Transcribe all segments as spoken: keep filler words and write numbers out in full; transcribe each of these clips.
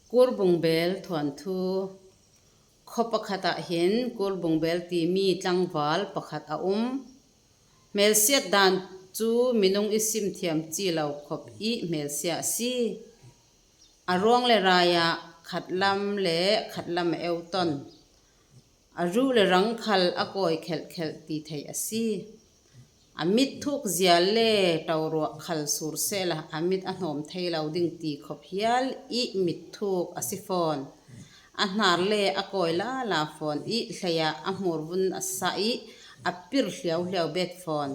Kurbung bel thuanthu. Khaw pakhata hin kurbung bel ti mi tlangval pakhat a um. Hmelsiat dan chu minung i sim thiam chi lo khop i hmelsia a si. A ruong le raia khat lam le khat lam a eu ton. A ru le rang khal a kawi khelh khelh ti thei a si. A mit thuk zial le tauruak khal sur sela a mit a hnawm thei lo ding ti khop hial i mit thuk a si fawn. A hnar le a kawi la la fawn i hleia a hmur vun a sa i a pir hliau hliau bet fawn.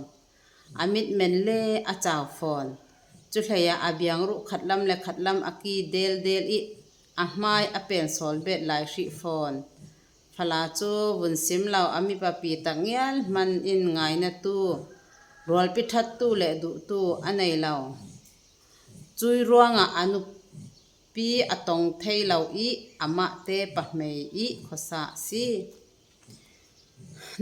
A mit men le a chau fawn. Chu hleia a biang ruh khat lam le khat lam a ki del del i a hmai a pen sawl bet lai hrih fawn. Fala chu vun sim lo a mi papi tak ngial hman in ngaina tu, rualpi that tu le duh tu a nei lo. Chui ruanga a nupi a tong thei lo i ama te pahmei i khosa si.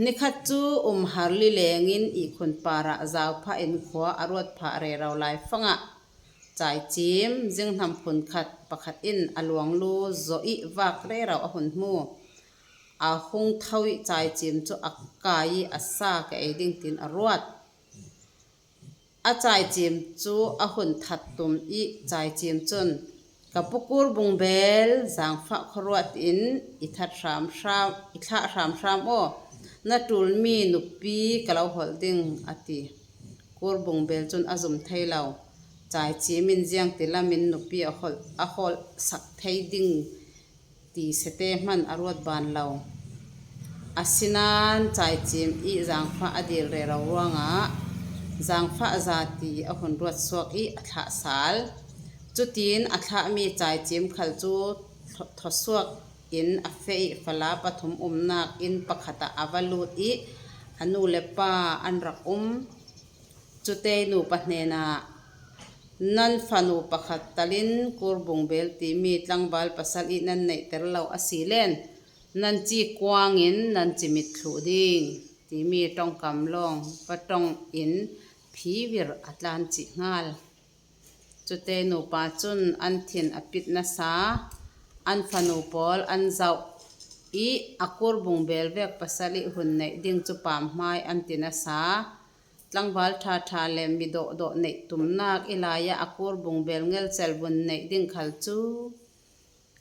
Nikhat chu um har li lengin i khun para zau pha in khua a ruat pha re rau lai fanga. Chai chim, zing hnam phun khat pakhat in a luang lu zo i vak re rau a hun hmu. A hung thau i chai chim chu a kai i a sa ka ei ding tin a ruat. A chai chim chu a hun that tum i chai chim chun, "Ka pu kurbung bel, zangfa khawruat in i that hram hram, i thlah hram hram aw, na tul mi nupi ka lo hawl ding," a ti. Kurbung bel chun a zum thei lo. Chai chim in ziang ti lamin nupi a hawl, a hawl sak thei ding ti sete hman a ruat ban lo. A sinan chai chim i zangfa a dil re rau ruanga, zangfa za ti a hun ruat suak i a thlah sal. Chutin a thlah mi chai chim khal chu thaw, thaw suak in a fe i fala pathum umnak in pakhata a va lut i a nu le pa an rak um. Chutei nu pa hnena, "Nan fanu pakhat talin kurbung bel ti mi tlangval pasal i nan neih ter lo a si len, nan chi kuangin nan chi mit thluh ding," ti mi tawngkam lawng va tawng in phivir a tlan chih nghal. Chutei nu pa chun an thin a pit nasa, an fanu pawl an zauh i a kurbung bel vek pasal i hun neih ding chu pam hmai an ti nasa. Tlangval ṭha ṭha le mi dawh dawh neih tumnak i laia a kurbung bel ngelchel vun neih ding khal chu,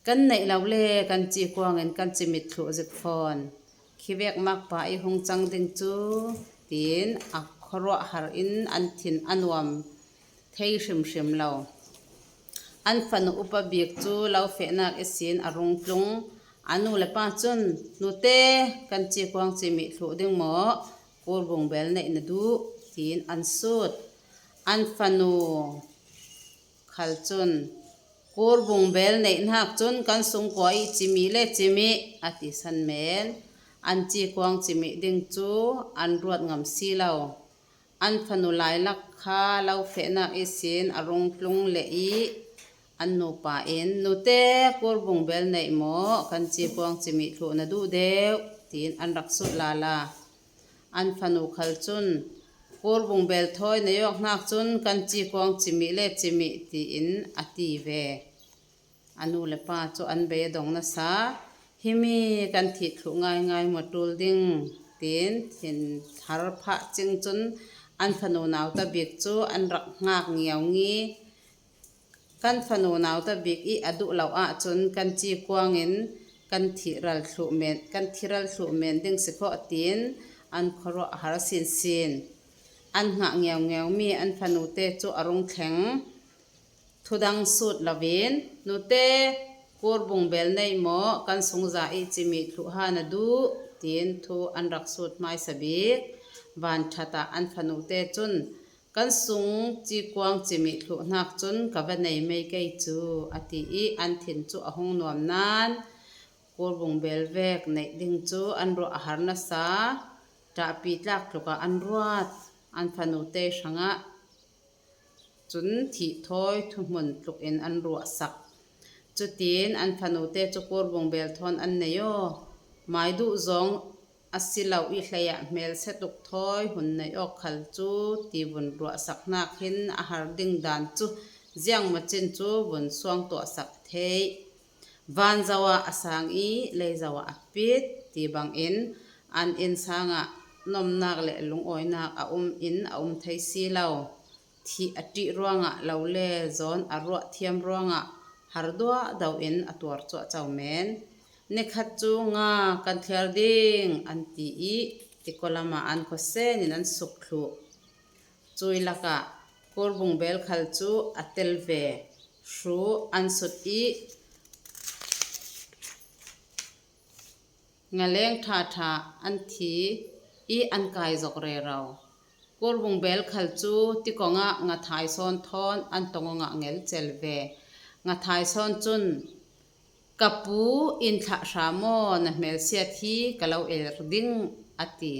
"Kan neih lo le kan chi kuangin kan chi mit thluh zik fawn. Khi vek makpa i hung chang ding chu," tiin a khawruah har in an thin a nuam thei hrim hrim lo. An fanu upa bik chu lo fehnak i sin a rung tlung. A nu le pa chun, "Nute, kan chi kuang chi mit thluh ding maw? Kurbung bel neihna duh," tiin an sut. An fanu khal chun, "Kurbung bel neih hnak chun kan sungkua i chi mi le chi mi," a ti san men. An chi kuang chi mi ding chu an ruat ngam si lo. An fanu lai lak kha lo fehnak i sin a rung tlung le i an nupa in, "Nute, kurbung bel neih maw, kan chi kuang chi mit thluhna duh deu," tiin an rak sut lala. An fanu khal chun, "Kurbung bel thawi nei awk hnak chun kan chi kuang chi mi le chi mi," tiin a ti ve. A nu le pa chu an bei a dong nasa, "Hi mi kan thih thluh ngai ngai maw tul ding," tiin thin thar phah ching chun an fanu nau ta bik chu an rak nghak ngiau ngi. Kan fanu nau ta bik i a duh lo ah chun kan chi kuangin kan thi ral thluh men, kan thi ral thluh men ding si khawh tiin an khawruah har sin sin. An nghah ngeu ngeu mi an fanute chu a rung thleng. Thu dang sut lovin, "Nute, kurbung bel nei maw, kan sung za i chi mi thluh ha na duh?" tiin thu an rak sut hmaisa bik. Van thata an fanute chun, "Kan sung chi kuang chi mi thluh hnak chun ka va nei mei kei chu," a ti i an thin chu a hung nuam nan, kurbung bel vek neih ding chu an ruah a har nasa, ṭahpi tlak tluka an ruat, an fanute hrangah chun thih thawi thuhmun tlukin an ruah sak. Chutin an fanute chu kurbung bel thawn an nei aw, mai duh zawng a si lo i hleia hmel se tuk thawi hun nei awk khal chu ti vun ruah sak hnak hin a har ding dan chu ziang machin chu vun suang tuah sak thei. Van zoa a sang i, lei zoa a pit ti bangin, an insanga nawmnak le lungawinak a um in a um thei si lo. Thi a ṭih ruanga lo le zawn a ruah thiam ruanga har duah deuin a tuar chuah chau men. Ni khat chu nga kan thler ding an ti i, tiko lama an khawsenin an suk thluh. Chui laka Kurbung Belkhal chu a tel ve. Hru an sut i, ngaleng ṭha ṭha an thi i an kai zok rero. Kurbung Belkhal chu tiko nga Ngathaisawn thawn an tawng nga ngel chel ve. Ngathaisawn chun, "Ka pu in thlah hra maw, na hmelsiat hi ka lo er ding," a ti.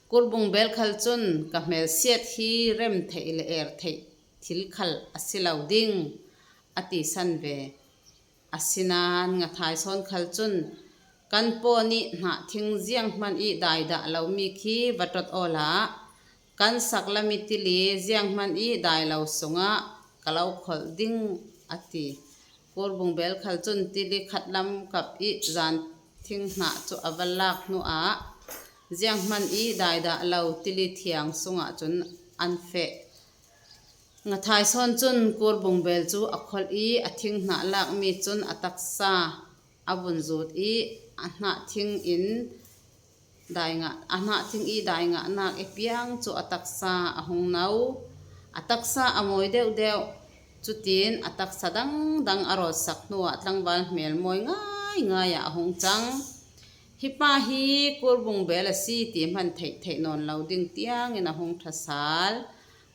Kurbung Belkhal chun, "Ka hmelsiat hi rem theih le er theih thil khal a si lo ding," a ti san ve. Asinan Ngathaisawn Khal chun, "Kan paw ni hnah thing ziang hman i dai dah lo mi khi va tot aw la, kan sak la mi tili ziang hman i dai lo sunga ka lo khol ding," a ti. Kurbung Belkhal chun tili khat lam kap i zan thing hnah chu a va lak hnu a, ziang hman i dai dah lo tili thiang sunga chun an fe. Ngathaisawn chun Kurbung Bel chu a khol i a thing hnah lak mi chun a taksa a vun zut i a hnah thing in dai ngah, a hnah thing i dai ngah nak i piang chu a taksa a hung no. A taksa a mawi deuh deuh. Chutin a taksa dang dang a rawt sak hnuah tlangval hmel mawi ngai ngai a hung chang. Hi pa hi Kurbung Bel a si ti hman theih theih nawn lo ding tiangin a hung ṭha sal.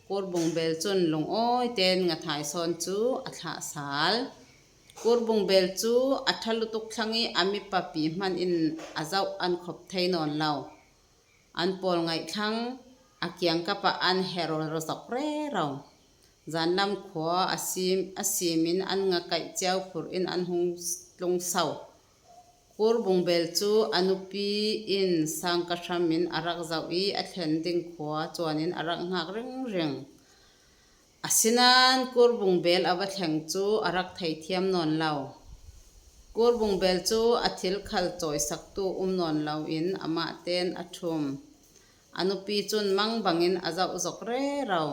Kurbung Bel chun lungawi ten Ngathaisawn chu a thlah sal. Kurbung Bel chu a ṭha lutuk thlang i a mi papi hman in a zauh an khop thei nawn lo. An pawl ngaih thlang a kiang kapa an he ro ro zok rero. Zanlam khua a sim, a simin an nga kaih chiau phur in an hung tlung sau. Kurbung Bel chu a nupi in sangka hramin a rak zauh i a thlen ding khua chuanin a rak nghak ring ring. Asinan Kurbung Bel a va thleng chu a rak thei thiam nawn lo. Kurbung Bel chu a thil khal chawisaktu um nawn loin amah ten a thum. A nupi chun mang bangin a zauh zok rero.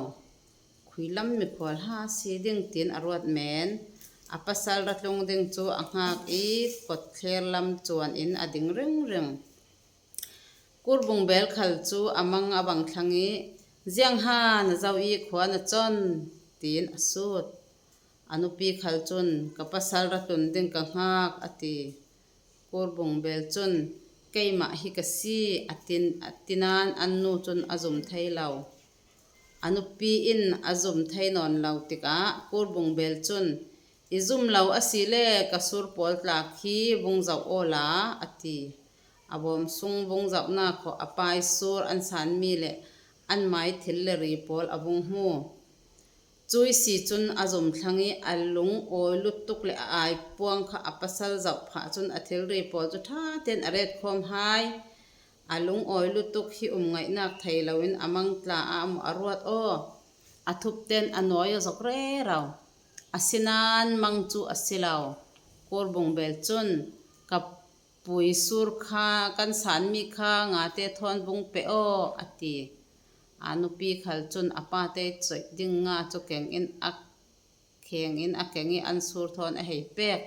Khui lam mikhual ha si ding tiin a ruat men. A pasal ra tlung ding chu a nghak i kawtthler lam chuanin a ding ring ring. Kurbung Bel Khal chu a mang a bang thlang i, "Ziang ha na zauh i khua na chawn?" tiin a sut. A nupi Khal chun, "Ka pasal ra tlun ding ka nghak," a ti. Kurbung Bel chun, "Keimah hi ka si," a tin, a tinan an nu chun a zum thei lo. A nupi in a zum thei nawn lo tikah Kurbung Bel chun, "I zum lo a si le ka sur pawl tlak hi vung zauh aw la," a ti. A bawm sung vung zauhna khawh a pai sur an san mi le an mai thil le ri pawl a vung hmu. Chui si chun a zum thlang i a lung awi lutuk le a ai puang kha a pasal zauh phah chun a thil ri pawl chu ṭha ten a ret khawm hai. A lung awi lutuk hi um ngaihnak thei loin a mang tla a maw a ruat aw. A thup ten a nawi a zok rero. Asinan mang chu a si lo. Kurbung Bel chun, "Ka pui sur kha kan san mi kha ngate thawn vung pe aw," a ti. A nupi Khal chun a pate chawih ding nga chu keng in a kheng in a keng i an sur thawn a hei pek.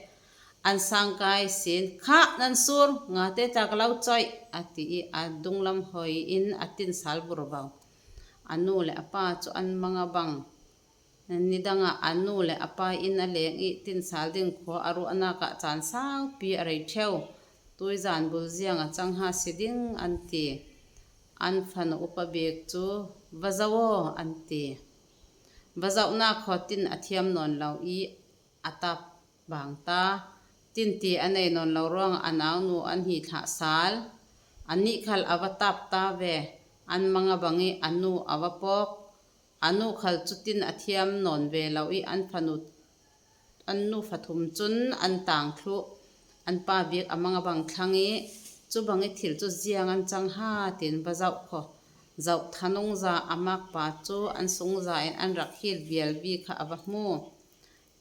An sangkai sin, "Kha nan sur, ngate tlak lo chawih," a ti i a dunglam hawi in a tin sal bur bau. A nu le a pa chu an mang a bang. Ni danga a nu le a pa in a leng i tin sal ding khua a ruah nakah chan saupi a rei theu. Tuizan bul zianga chang ha si ding an ti. An fanu upa bik chu, "Va zauh aw," an ti. Va zauhna khawh tin a thiam nawn lo i a tap bang ta. Tin ti a nei nawn lo ruanga a naunu an hi thlah sal. An nih Khal a va tap ta ve. An mang a bang i a nu a va pawk. A nu Khal chu tin a thiam nawn ve lo i an fanu, an nu fa thum chun an tang thluh. An pa bik a mang a bang thlang i, "Chu bang i thil chu ziang an chang ha," tiin va zauh khawh. Zauh thanung za a makpa chu an sung za in an rak hil vial vi kha a va hmu.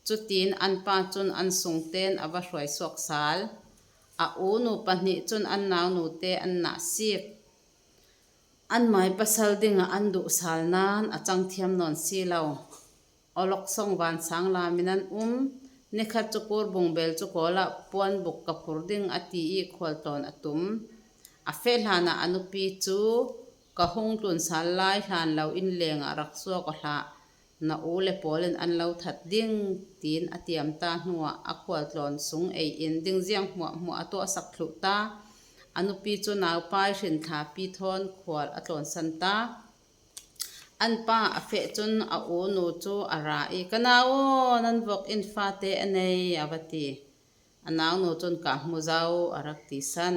Chutiin an pa chun an sungten a va hruai suok sal. A unu pahni chun an naunu te an na sik. An mai pasal dinga an duh sal nan a chang thiam nawn si lo. Awlok song van sang lamin an um. Ni khat chu Kurbung Bel chu kawla puan buk ka phur ding a ti i khual tlawn a tum. A fe hlana a nupi chu ka hung tlun sal lai hlan lo in lenga rak suok aw hla. Na u le pawlin an lo that ding, tiin a tiam ta hnuah a khual tlawn sung ei in ding ziang hmuah hmuah a tawh sak thluh ta. A nupi chu naupai hrin thlapi thawn khual a tlawn san ta. An pa a fe chun a unu chu a ra i, "Ka nau aw, nan vawk in fate a nei," a va ti. A naunu chun, "Ka hmu zo," a rak ti san.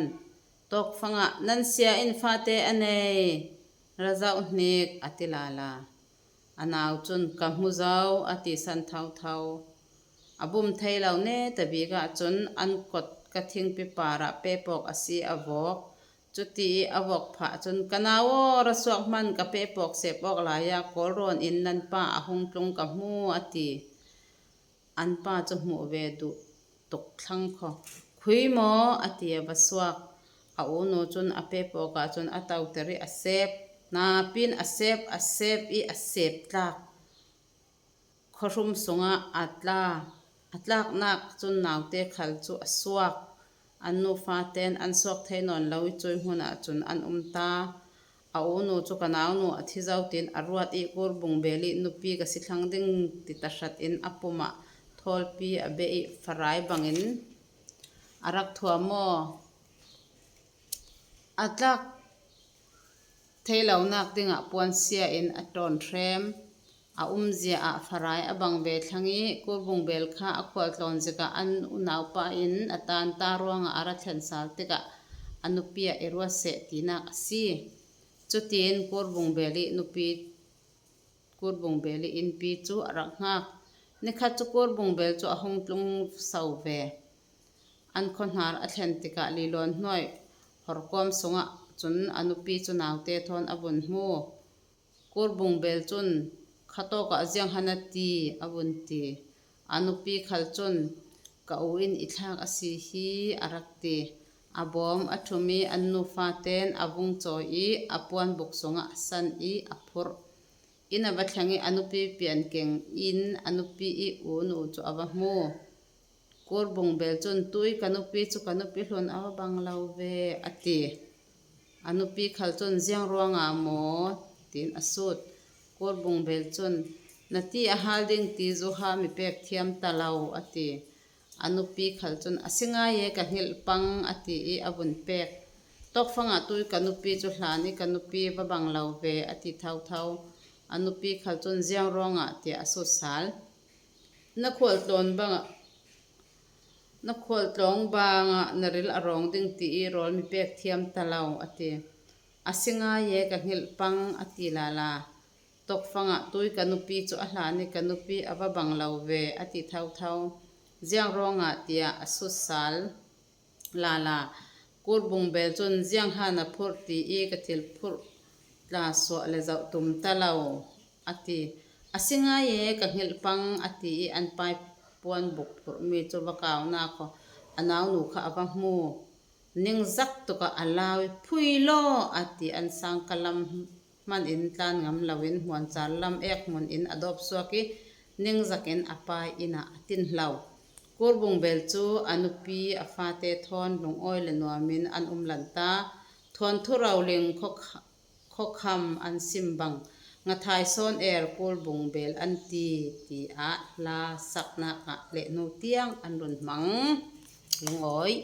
Tawkfanga, "Nan sia in fate a nei, ra zau hnik," a ti lala. A nau chun, "Ka hmu zo," a ti san tho tho. A bum thei lo ne ta bika chun an kot ka thingpi para pepawk a si a vawk. Chuti a vawk pha chun, "Ka nau aw, ra suok hman ka pepawk sep awk laia kawlrawn in nan pa a hung tlung ka hmu," a ti. An pa chu hmuh ve duh tuk thlang khaw. "Khui maw?" a ti a va suok. A unu chun a pepawka chun a tauter i a sep. Napin a sep, a sep i a sep tlak. Khawhrum sunga a tla. A tlak nak chun naute khal chu a suok. An nufaten an suok thei nawn lo i chui hmuna chun an um ta. A unu chu, "Ka naunu a thi zo," tiin a ruat i Kurbung Bel i nupi ka si thlang ding ti ta hrat in a puma thawlpi a be i farai bangin a rak thuam maw. A tlak thei lo nak dinga puan sia in a tawn hrem. A umzia a farai a bang ve thlang i Kurbung Bel kha a khual tlawn zika an unaupa in a tan ta ruanga a ra thlen sal tika a nupia i ruat seh ti nak a si. Chutin Kurbung Bel i nupi, Kurbung Bel i inpi chu a rak nghak. Ni khat chu Kurbung Bel chu a hung tlung sau ve. An khaw hnar a thlen tika lilawn hnuai hawrkawm sunga chun a nupi chu naute thawn a vun hmu. Kurbung Bel chun, "Khatawka ziang han a ti," a vun ti. A nupi khal chun, "Ka u in i thlak a si hi," a rak ti. A bawm a thum i an nufaten a vung chawi i a puan buk sunga san i a phurh. In a va thlang i a nupi pian keng in a nupi i unu chu a va hmu. Kurbung Bel chun, "Tui ka nupi chu ka nupi hlun a va bang lo ve," a ti. A nupi khal chun, "Ziang ruanga maw?" tiin a sut. Kurbung Bel chun, "Na ti a hal ding ti zu ha mi pek thiam ta lo," a ti. A nupi khal chun, "A si ngai e, ka nghilh pang," a ti i a vun pek. Tawkfanga, "Tui ka nupi chu hlan i ka nupi va bang lo ve," a ti tho tho. A nupi khal chun, "Ziang ruanga?" tia a sut sal. "Na khual tlawn banga, na khual tlawng banga na ril a rawng ding ti i rawl mi pek thiam ta lo," a ti. "A si ngai e, ka nghilh pang," a ti lala. Tawkfanga, "Tui ka nupi chu a hlan i ka nupi a va bang lo ve," a ti tho tho. "Ziang ruanga?" tia a sut sal lala. Kurbung Bel chun, "Ziang han a phurh ti i ka thil phurh tla suah le zauh tum ta lo," a ti. "A si ngai e, ka nghilh pang," a ti i an pai puan buk phurh mi chu va kau nak khaw a naunu kha a va hmu. Ningzak tuka a lau i, "Phui law," a ti, an sang ka lam hman in tlan ngam loin hmuan char lam ek hmun in a dawp suok i ningzakin a pai ina a tin hlau. Kurbung Bel chu a nupi a fate thawn lungawi le nuamin an um lan ta. Thuanthu rauling khawk-, khawkham an sim bang, ngathai sawn er Kurbung Bel an ti, tia hla sakna ah le nu tiang an run hmang. Lungawi.